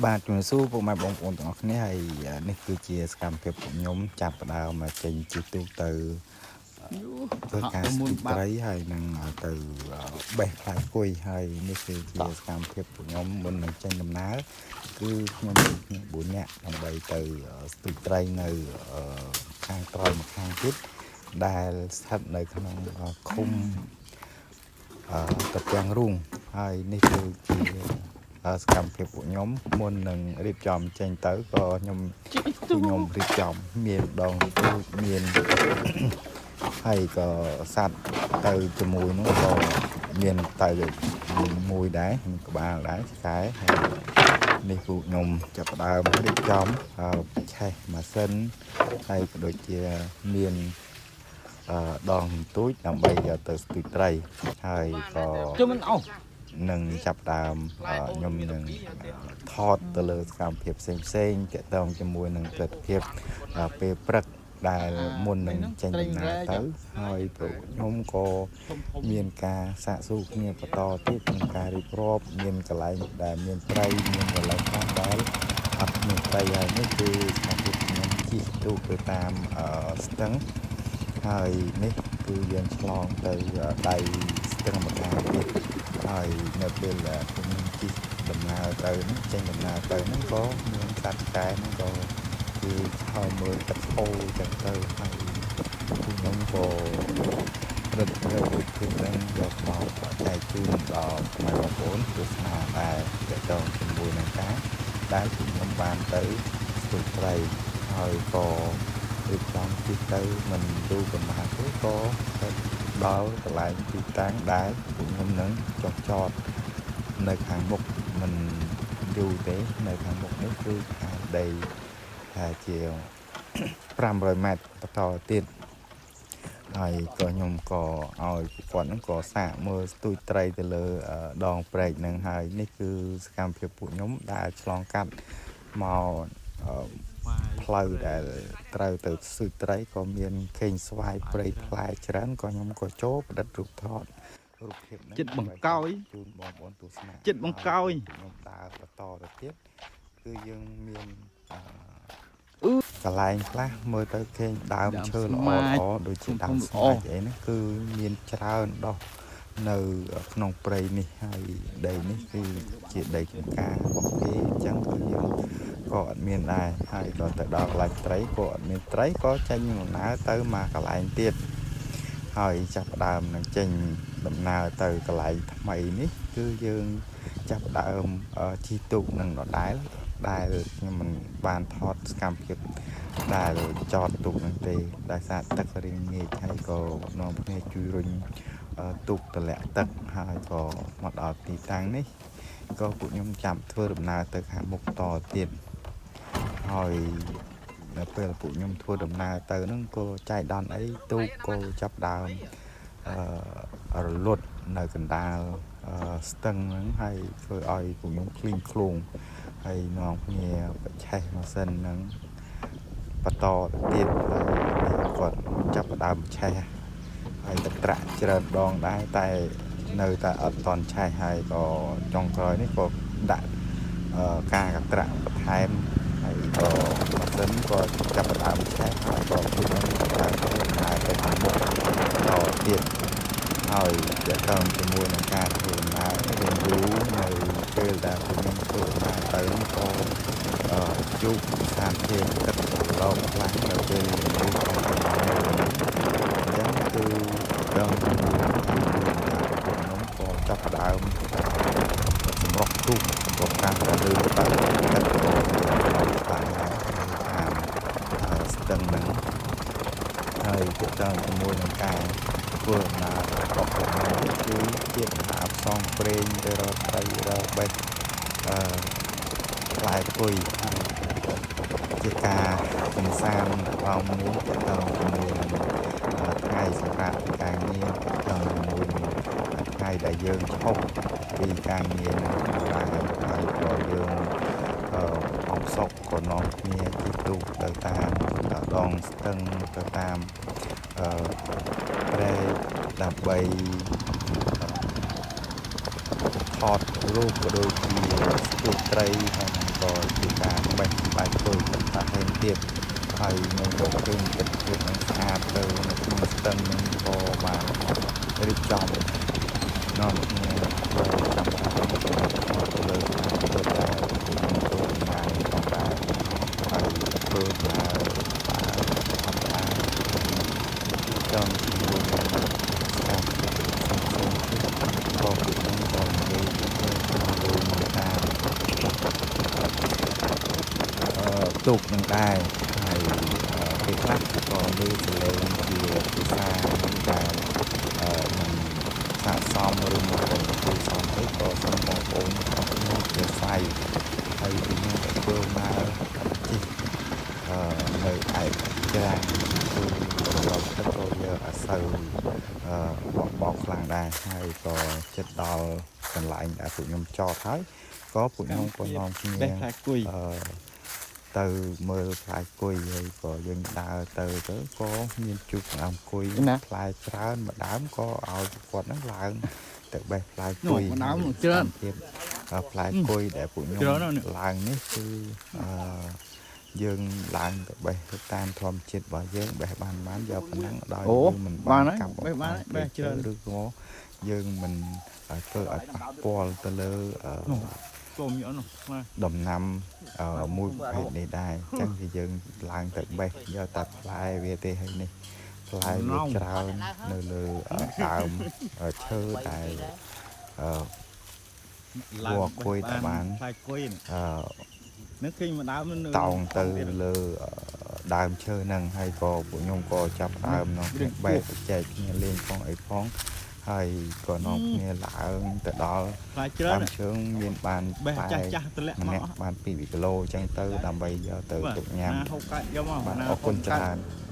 បាទជំរាបសួរពុកម៉ែបងប្អូនទាំងអស់គ្នាហើយនេះគឺជាសកម្មភាពពួកខ្ញុំចាប់ផ្ដើមមកចេញជិះទូកទៅធ្វើ ហក់ ការ ទៅ ស្ទូច មុនបាត់ ត្រីហើយនឹងទៅបេះផ្លែគុយហើយនេះគឺជាសកម្មភាពពួកខ្ញុំមុននឹងចេញដំណើរគឺខ្ញុំមានគ្នា4នាក់ដើម្បីទៅស្ទូចត្រីនៅខាងត្រើយម្ខាងទៀតដែលស្ថិតនៅក្នុងឃុំ តាពាំងរូងហើយនេះគឺជាសកម្មភាពពួកខ្ញុំមុននឹងរៀបចំចេញទៅក៏ខ្ញុំ ជី ពួកខ្ញុំរៀបចំមានដងទូចមាន ហើយក៏សัตว์ទៅជាមួយនោះក៏មានទៅមួយដែរមានក្បាលដែរឆ្កែហើយនេះពួកខ្ញុំចាប់ផ្ដើមរៀបចំឆេះម៉ាស៊ីនហើយក៏ដូចជាមាន ដងទូចដើម្បីយកទៅស្ទូចត្រីហើយក៏ ជុំមិនអស់ នឹងចាប់ផ្ដើមខ្ញុំនឹងថតទៅលើសកម្មភាពផ្សេងផ្សេងៗទាក់ទងជាមួយនឹងទិដ្ឋភាពពេលព្រឹកដែលមុននឹងចេញដំណើរទៅហើយពួកខ្ញុំក៏ ធំធំ មានការសាកសួរគ្នាបន្តទៀតក្នុងការរៀបរាប់មានកន្លែងដែលមានត្រីមានកន្លែងខ្លះដែលអត់មានត្រីហើយនេះគឺសកម្មភាពខ្ញុំជិះទូកទៅតាមស្ទឹង ហើយនេះគឺយើងឆ្លងទៅដៃស្ទឹងម្ខាងទៀតហើយនៅពេលដែលខ្ញុំជិះដំណើរទៅហ្នឹងចេញដំណើរទៅហ្នឹងក៏មានសត្វឆ្កែហ្នឹងក៏គឺឆោមើលទឹកហូរចឹងទៅហើយខ្ញុំក៏រត់ទៅរូបភាពហ្នឹងយកមកចែកជូនដល់ម៉ែបងប្អូនទស្សនាដែរទាក់ទងជាមួយនឹងការដែលខ្ញុំបានទៅស្ទូចត្រីហើយក៏ រៀបចំជិះទៅមិនយូរប្រហែលទេក៏ទៅដល់កន្លែងទីតាំងដែលពួកខ្ញុំនឹងចុះចតនៅខាងមុខមិនយូរទេនៅខាងមុខនេះគឺខាងដីថាជា500ម៉ែត្របន្តទៀតហើយក៏ខ្ញុំក៏ឲ្យពួកគាត់ហ្នឹងក៏សាកមើលស្ទូចត្រីទៅលើដងព្រែកហ្នឹងហើយនេះគឺសកម្មភាពពួកខ្ញុំដែលឆ្លងកាត់មកអឺ ផ្លូវដែលត្រូវទៅស្ទូចត្រីក៏មានខេងស្វាយព្រៃផ្លែច្រើនក៏ខ្ញុំក៏ចូលផ្ដិតរូបថតរូបភាពហ្នឹង ចិត្តបង្កោយ ជូនបងប្អូនទស្សនា ចិត្តបង្កោយ ខ្ញុំដើរបន្តទៅទៀតគឺយើងមានកន្លែងខ្លះមើលទៅឃើញដើម ដើម ឈើល្អ ស្មា ល្អ ច ដូចជា ធំ ដើមស្ ធំល្អ មាច់អីហ្នឹងគឺមានច្រើនដោះនៅក្នុងព្រៃនេះហើយដីនេះគឺជាដីចំការរបស់គេអញ្ចឹងគឺយើងក៏អត់មានដែរហើយក៏ទៅដល់កន្លែងត្រីក៏អត់មានត្រីក៏ចេញដំណើរទៅមកកន្លែងទៀតហើយចាប់ផ្ដើមនឹងចេញដំណើរទៅកន្លែងថ្មីនេះគឺយើងចាប់ផ្ដើមជិះទូកនឹងដដែលដែលខ្ញុំមិនបានថតសកម្មភាពដែលចតទូកនឹងទេដោយសារទឹករៀងងាកហើយក៏នាំគ្នាជួយរុញទូកទម្លាក់ទឹកហើយក៏មកដល់ទីតាំងនេះក៏ពួកខ្ញុំចាំធ្វើដំណើរទៅខាងមុខតទៀតហើយនៅពេលពួកខ្ញុំធ្វើដំណើរទៅហ្នឹងក៏ចៃដន្យអីទូកក៏ចាប់ដើមអឺរលត់នៅកណ្ដាលស្ទឹងហ្នឹងហើយធ្វើឲ្យពួកខ្ញុំឃ្លីងឃ្លោងហើយនាំគ្នាបច្ឆេះម៉ាស៊ីនហ្នឹងបន្តទៅទៀតហើយនេះគាត់ចាប់ផ្ដើមឆេះហើយទឹកត្រាក់ច្រើនដងដែរតែនៅតែអត់តន់ឆេះហើយក៏ចុងក្រោយនេះក៏ដាក់ការកត្រាក់បន្ថែមហើយក៏ម៉ាស៊ីនក៏ចាប់ផ្ដើមឆេះហើយក៏ពួកខ្ញុំចាប់ផ្ដើមធ្វើដំណើរទៅខាងមុខតទៀតហើយទាក់ទងជាមួយនឹងការធ្វើដំណើររៀងយូរនៅពេលដែលពួកខ្ញុំធ្វើដំណើរទៅនោះក៏ជួបស្ថានភាពទឹករលកខ្លាំងនៅពេលយូរក្នុងដំណើរនេះអញ្ចឹងគឺដល់ជាមួយនឹងការធ្វើដំណើររបស់ពួកខ្ញុំក៏ចាប់ផ្ដើមសម្រុកទូកសម្រុកកាន់តែលឿនទៅទឹកក៏មានដល់ខ្លាំងដែរនៅតាមស្ទឹងហ្នឹងហើយទាក់ទងជាមួយនឹងការធ្វើដំណើររបស់ពួកខ្ញុំនេះគឺជាដំណើរផ្សងព្រេងទៅរកត្រីរកបេះអឺផ្លែគុយហើយជាការកម្សាន្តអារម្មណ៍មួយទាក់ទងជាមួយនឹងថ្ងៃសម្រាប់ការងារទាក់ទងជាមួយនឹងថ្ងៃដែលយើងឈប់ពីការងារនឹងដែរហើយក៏យើងអឺអបសុកក៏នាំគ្នាជិះទូកទៅតាមដងស្ទឹងទៅតាមអឺព្រែកដើម្បី ថតរូបក៏ដូចជាស្ទូចត្រីហើយនឹងក៏ជាការបេះផ្លែគុយបន្ថែមទៀតហើយខ្ញុំក៏ឃើញទិដ្ឋភាពនឹងស្អាតទៅនៅក្នុងស្ទឹងនឹងក៏បានរៀបចំនាំគ្នាក៏ចាំតាមទៅលើស្ថានភាពដែលខ្ញុំធ្វើដំណើរផងដែរហើយធ្វើដំណើរបានធម្មតាចង់ជាមួយនឹងស្ថានភាពផ្សេងៗទៀតក៏ពួកខ្ញុំក៏និយាយគ្នាក្នុងតាម ទូកនឹងដែរហើយពេលខ្លះក៏លើសលេងជាភាសាដែលមិនស័ក្តិសមឬមួយក៏គួរសមទៅក៏សូមបងប្អូនអរគ្នាជាស្រ័យហើយពីខ្ញុំក៏ធ្វើមកជិះនៅឯច្រាំងគឺដល់ទឹកក៏វាអត់សូវបកបោកខ្លាំងដែរហើយក៏ចិត្តដល់កន្លែងដែលពួកខ្ញុំចតហើយក៏ពួកខ្ញុំក៏នាំគ្នា បេះផ្លែគុយ អឺទៅមើលផ្លែគុយហើយក៏យើងដើរទៅទៅក៏មានជួបដើមគុយ ណា ផ្លែច្រើនមួយដើមក៏ឲ្យគាត់ហ្នឹងឡើងទៅបេះផ្លែ នោះ គុយ មួយដើមនោះច្រើន ភាពផ្លែគុយដែលពួកខ្ញុំ ច្រើនណាស់នេះ ឡើងនេះគឺអឺយើងឡើងទៅបេះទៅតាមធម្មជាតិរបស់យើងបេះបានបានយកប៉ុណ្ណឹងដោយ អូ យើងមិន បានហើយ កាប់ បេះបានហើយបេះច្រើន ឬក៏យើងមិនធ្វើឲ្យប៉ះពាល់ទៅលើអឺ នោះ គុំយកនោះមក ដំណាំមួយប្រភេទនេះដែរអញ្ចឹងគឺយើងឡើងទៅបេះយកតែផ្លែវាទេហើយនេះផ្លែវាច្រើននៅលើដើមឈើដែលអឺ ឡើង វគុយតែបាន ផ្លែគុយនេះ អឺ នឹងឃើញមួយដើមនៅ តោងទៅលើដើមឈើហ្នឹងហើយក៏ពួកខ្ញុំក៏ចាប់ដើមនាំគ្នាបេះចែកគ្នាលេងផងអីផងហើយក៏នាំគ្នាឡើងទៅដល់ ផ្លែច្រើន ដើមឈើមានបាន បេះ ផ្លែ ចាស់ចាស់ទម្លាក់ ម្ មក នាក់បាន2គីឡូអញ្ចឹងទៅដើម្បីយកទៅ បាទ ទុកញ៉ាំ ណាហូបកាច់យកមក បាទ ណា អរគុណច្រើន។